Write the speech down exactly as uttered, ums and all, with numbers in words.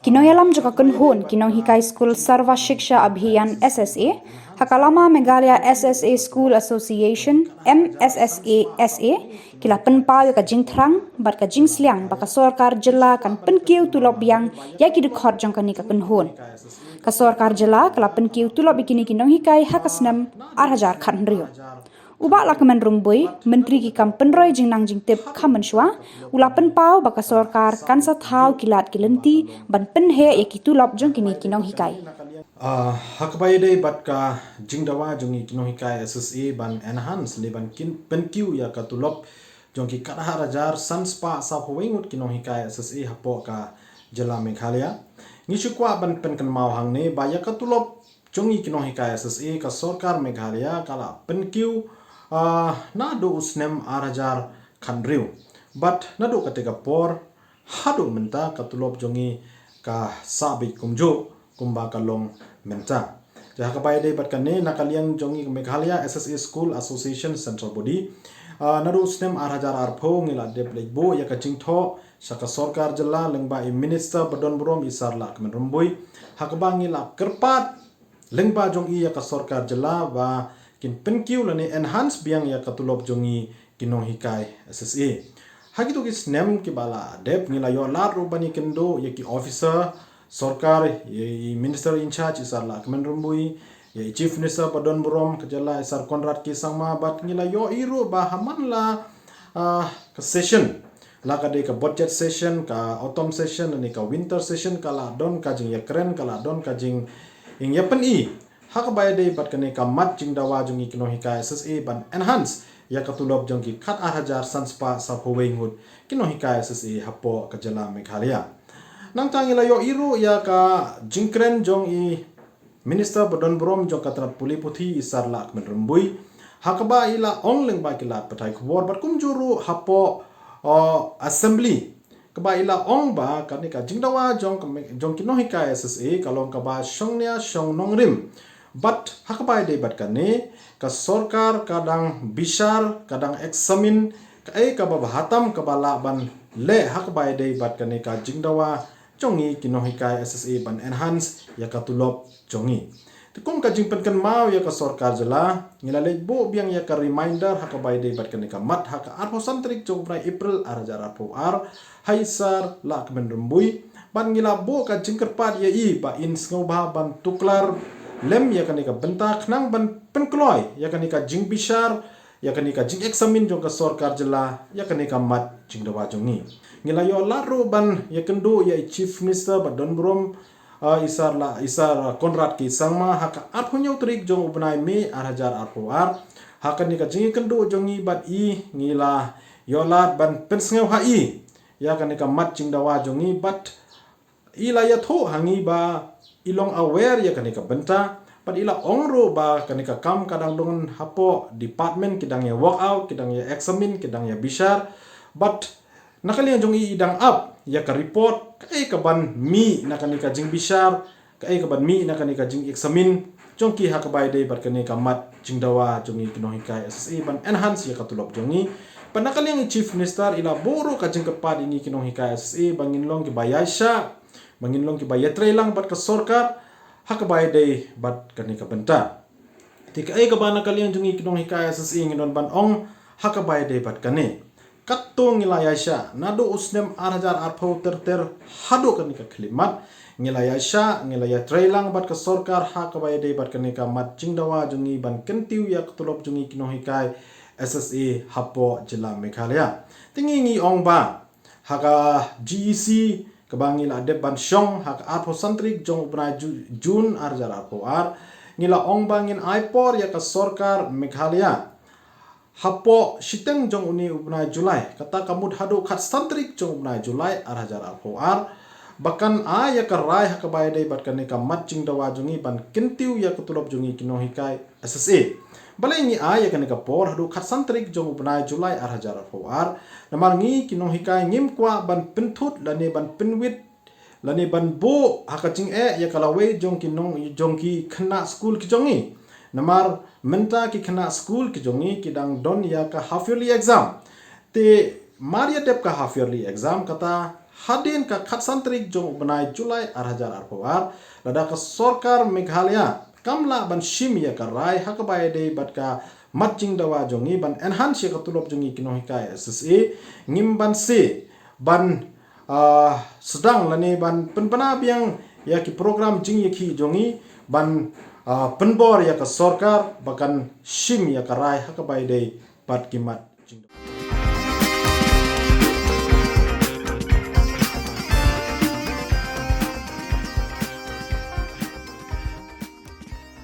Ki nongïalam jong ka kynhun ki nonghikai skul Sarva Shiksha Abhiyan S S A, ha ka lama Meghalaya S S A School Association M S S A S A, ki la pynpaw ïa ka jingthrang bad ka jingsliang ba ka sorkar jylla kan pynkiew tulop biang ïa ki dkhot jong kane ka kynhun. Ka sorkar jylla ka la pynkiew tulop ïa kine ki nonghikai ha ka snem ar hajar khathynriew. U Bah Lahkmen Rymbui, Myntri ki kam pynroi jingnang jingtip kham mynshuwa, u la pynpaw ba ka sorkar kan sa thaw ki lad ki lynti ban pynheh ïa ki tulop jong kine ki nonghikai. Ah, ha kaba ïadei bad ka jingdawa jong ngi ki nonghikai S S A ban enhance ne ban kin pynkiew ïa ka tulop jong ki khatar hajar san spah saphew wei ngut ki nonghikai S S A hapoh ka jylla Meghalaya. Ngi shu kwah ban pynkynmaw hangne ba ïa ka tulop jong ngi ki nonghikai S S A ka sorkar Meghalaya ka la pynkiew, ah, naduh u snem ar hajar khathynriew. Bad naduh kata ka por haduh mynta ka tulop jong ngi ka sah beit kumjuh kumba ka long mynta. Te ha kaba ïadei bad kane, na ka liang jong ngi Meghalaya S S A School Association Central Body, ah, naduh u snem ar hajar arphew ngi la dep leit buh ïa ka jingthoh sha ka sorkar jylla lyngba i Minister ba don burom i Sir Lahkmen Rymbui, ha kaba ngi la kyrpad lyngba jong i ïa ka sorkar jylla ba kin pynkiew lane enhance biang ïa ka tulop jong ngi ki nonghikai S S A. Ha kito ki snem kiba la dep ngi la ïoh lad ruh ban ïakynduh ïa ki officer sorkar, ïa i Minister in charge i Sir Lahkmen Rymbui, ïa i Chief Minister ba don burom ka jylla i Sir Conrad K Sangma, bad ngi la ïohi ruh ba ha man la, ah, ka session, la ka dei ka budget session, ka autumn session lane ka winter session, ka la don ka jingïakren, ka la don ka jingïapyni ha kaba ïadei bad kane ka mat jingdawa jong ngi ki nonghikai S S A ban enhance ïa ka tulop jong ki khatar hajar san spah saphew wei ngut ki nonghikai S S A hapoh ka jylla Meghalaya. Nangta ngi la ïohi ruh ïa ka jingkren jong i Minister ba don burom jong ka tnat pule puthi i Sir Lahkmen Rymbui, ha kaba i la ong lyngba ki lad pathai khubor bad kumjuh ruh hapoh, uh, Assembly, kaba i la ong ba kane ka jingdawa jong ka me-, jong ki nonghikai S S A ka long kaba shongnia shong nongrim. Bad ha kaba ïadei bad kane, ka sorkar ka dang bishar, ka dang examine kaei kaba bha tam kaba lah ban leh ha kaba ïadei bad kane ka jingdawa jong ngi ki nonghikai S S A ban enhance ïa ka tulop jong ngi. Te kum ka jingpynkynmaw ïa ka sorkar jylla, ngi la leit buh biang ïa ka reminder ha kaba ïadei bad kane ka mat ha ka arphew san tarik jong u bnai April ar hajar arphew ar ha i Sir Lahkmen Rymbui, bad ngi la buh ka jingkyrpad ïa i ba in sngewbha ban tuklar lem ïa kane ka bynta khnang ban pynkloi ïa kane ka jingbishar, ïa kane ka jingexamine jong ka sorkar jylla ïa kane ka mat jingdawa jong ngi. Ngi la ïoh lad ruh ban ïakynduh ïa i Chief Minister ba don burom, ah, i Sir La-, i Sir Conrad K Sangma ha ka arphew hynñiew tarik jong u bnai May ar hajar arphew ar. Ha kane ka jingïakynduh jong ngi bad i, ngi la ïoh lad ban pynsngew ha i ïa kane ka mat jingdawa jong ngi, bad i la ïathuh ha ngi ba i long aware ïa kane ka bynta, bad i la ong ruh ba kane ka kam ka dang don hapoh department, ki dang ïa work out, ki dang ïa examine, ki dang ïa bishar, bad na ka liang jong i i dang ap ïa ka report kaei kaban mih na kane ka jingbishar, kaei kaban mih na kane ka jingexamine jong ki ha kaba ïadei bad kane ka mat jingdawa jong ngi ki nonghikai S S A ban enhance ïa ka tulop jong ngi. Bad na ka liang i Chief Minister i la buh ruh ka jingkyrpad ïa ngi ki nonghikai S S A ba ngin long kiba ïaishah, ba ngin long kiba ïatreilang bad ka sorkar ha kaba ïadei bad kane ka bynta. Te kaei kaba na ka liang jong ngi ki nonghikai S S A ngi don ban ong ha kaba ïadei bad kane. Katto ngi la ïaishah naduh u snem ar hajar arphew ter ter haduh kane ka khyllipmat. Ngi la ïaishah, ngi la ïatreilang bad ka sorkar ha kaba ïadei bad kane ka mat jingdawa jong ngi ban kyntiew ïa ka tulop jong ngi ki nonghikai S S A hapoh jylla Meghalaya. Te ngi ngi ong ba ha ka G E C kaba ngi la dep ban shong ha ka arphew san tarik jong u bnai Ju-, June ar hajar arphew ar, ngi la ong ba ngin ai por ïa ka sorkar Meghalaya hapoh shiteng jong une u bnai July, kata ka mut haduh khatsan tarik jong u bnai July ar hajar arphew ar, ba kan ai ïa ka rai ha kaba ïadei bad kane ka mat jingdawa jong ngi ban kyntiew ïa ka tulop jong ngi ki nonghikai S S A. Balei ngi ai ïa kane ka por haduh khatsan tarik jong u bnai July ar hajar arphew ar? Namar ngi ki nonghikai ngim kwah ban pynthut lane ban pynwit lane ban buh ha ka jingeh ïa ka lawei jong ki nong, jong ki khynnah skul ki jong ngi. Namar mynta ki khynnah skul ki jong ngi ki dang don ïa ka half yearly exam. Te mar ïa dep ka half yearly exam, kata Hadien ka khatsan tarik jong u bnai July ar hajar arphew ar, lada ka sorkar Meghalaya kam lah ban shim ïa ka rai ha kaba ïadei bad ka mat jingdawa jong ngi ban enhance ïa ka tulop jong ngi ki nonghikai S S A, ngim banse ban, ah, sdang lane ban pynbna biang ïa ki program jingïakhih jong ngi ban, ah, pynbor ïa ka sorkar ba kan shim ïa ka rai ha kaba ïadei bad ki mat jingdawa.